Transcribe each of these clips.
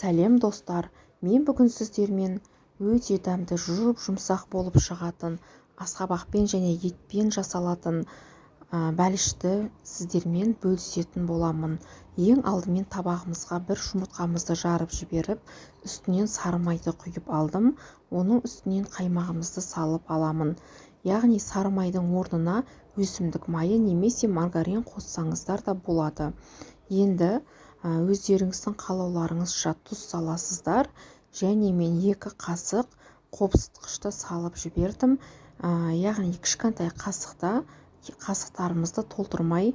Сәлем, достар! Мен бүгін сіздермен өте дәмді, жұп-жұмсақ болып шығатын, асқабақпен және етпен жасалатын бәлішті сіздермен бөлісетін боламын. Ең алдымен табағымызға бір жұмыртқамызды жарып жіберіп, үстінен сары майды құйып алдым. Оның үстінен қаймағымызды салып аламын. Яғни сары майдың орнына өсімдік майы немесе маргарин қоссаңыздар да болады. Енді өздеріңіздің қалауларыңызша тұз саласыздар. Және мен 2 қасық қопсытқышты салып жібердім. Яғни кішкентай қасықта қасықтарымызды толтырмай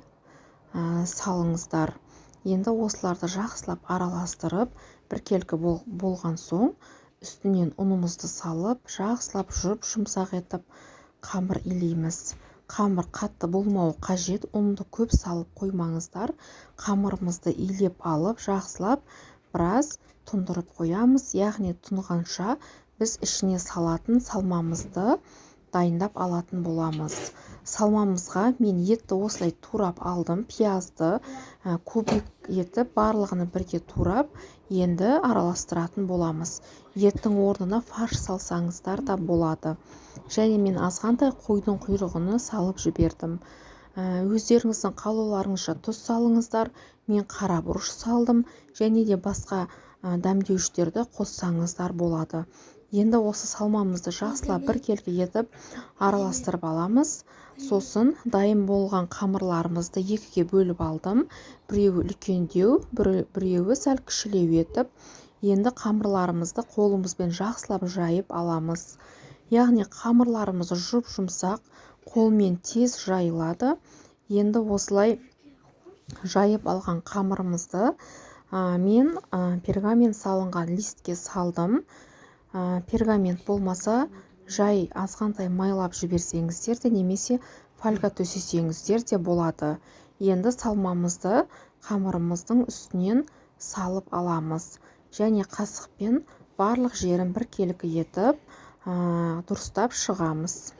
салыңыздар. Енді осыларды жақсылап араластырып, біркелкі болған соң, үстінен ұнымызды салып, жақсылап жұп-жұмсақ етіп қамыр илейміз. Қамыр қатты болмауы қажет, ұнды көп салып қоймаңыздар. Қамырымызды илеп алып, жақсылап біраз тұндырып қоямыз. Яғни тұнғанша біз ішіне салатын салмамызды дайындап алатын боламыз. Салмамызға мен етті осылай турап алдым, пиязды кубик етіп, барлығını бірге турап, енді араластыратын боламыз. Еттің орнына фарш салсаңыздар да болады. Және мен азғантай қойдың құйрығын салып жібердім. Өздеріңіздің қалауларыңызша тұз салыңыздар. Мен қара бұрыш салдым, және де басқа дәмдеуіштерді қоссаңыздар болады. Енді осы салмамызды жақсылап біркелкі етіп араластырып аламыз. Сосын дайын болған қамырларымызды екіге бөліп алдым. Біреуі үлкендеу, біреуі сәл кішілеу етіп. Енді қамырларымызды қолымызбен жақсылап жайып аламыз. Яғни қамырларымыз жұп-жұмсақ, қолмен тез жайылады. Енді осылай жайып алған қамырымызды мен пергамент салынған листке салдым. Пергамент болмаса, жай азғантай майлап жіберсеңіздер де немесе фольга төсесеңіздер де болады. Енді салмамызды қамырымыздың үстінен салып аламыз. Және қасықпен барлық жерін біркелкі етіп дұрыстап шығамыз.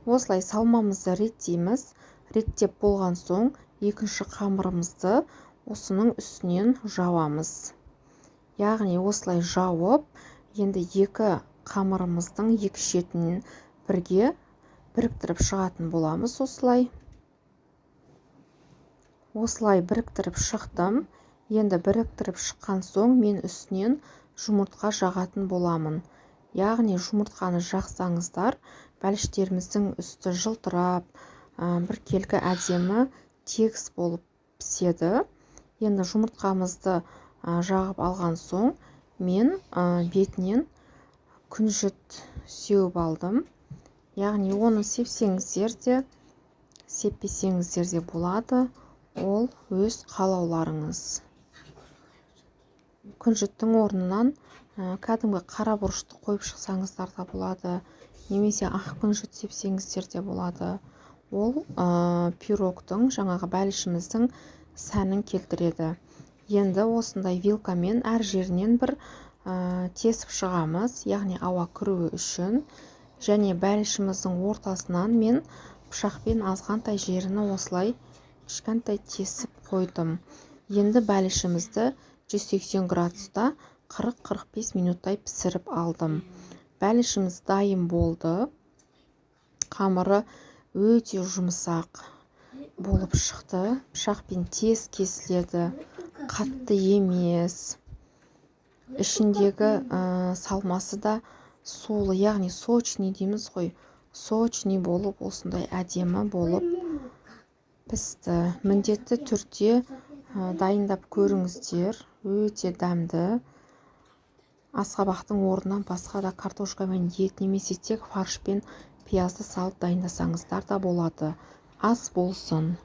Осылай салмамызды реттейміз. Реттеп болған соң, екінші қамырымызды осының үстінен жауамыз. Яғни осылай жауып, енді екі қамырымыздың екі шетін бірге біріктіріп шығатын боламыз осылай. Осылай біріктіріп шықтым. Енді біріктіріп шыққан соң, мен үстінен жұмыртқа жағатын боламын. Яғни жұмыртқаны жақсаңыздар, бәліштеріміздің үсті жылтырап, біркелкі, әдемі, тегіс болып піседі. Енді жұмыртқамызды жағып алған соң, мен бетінен күнжіт сеуіп алдым. Яғни оны сепсеңіздер де, сеппесеңіздер де болады, ол өз қалауларыңыз. Күнжіттің орнынан кәдімгі қара бұрышты қойып шықсаңыздар да болады немесе ақ күнжіт сепсеңіздер де болады. Ол пирогтың, жаңағы бәлішіміздің сәнін келтіреді. Енді осындай вилкамен әр жерінен бір тесіп шығамыз, яғни ауа кіруі үшін. Және бәлішіміздің ортасынан мен пышақпен азғантай жеріні осылай кішкентай тесіп қойдым. Енді бәлішімізді 180 градуста 40-45 минуттай пісіріп алдым. Бәлішіміз дайын болды. Қамыры өте жұмсақ болып шықты, пышақпен тез кесіледі, қатты емес. Ішіндегі салмасы да сулы, яғни сочный дейміз ғой, сочный болып, осындай әдемі болып пісті. Міндетті түрде дайындап көріңіздер, өте дәмді. Асқабақтың орнына басқа да картошка мен ет немесе тек фарш пен пиязды салып дайындасаңыздар да болады. Ас болсын!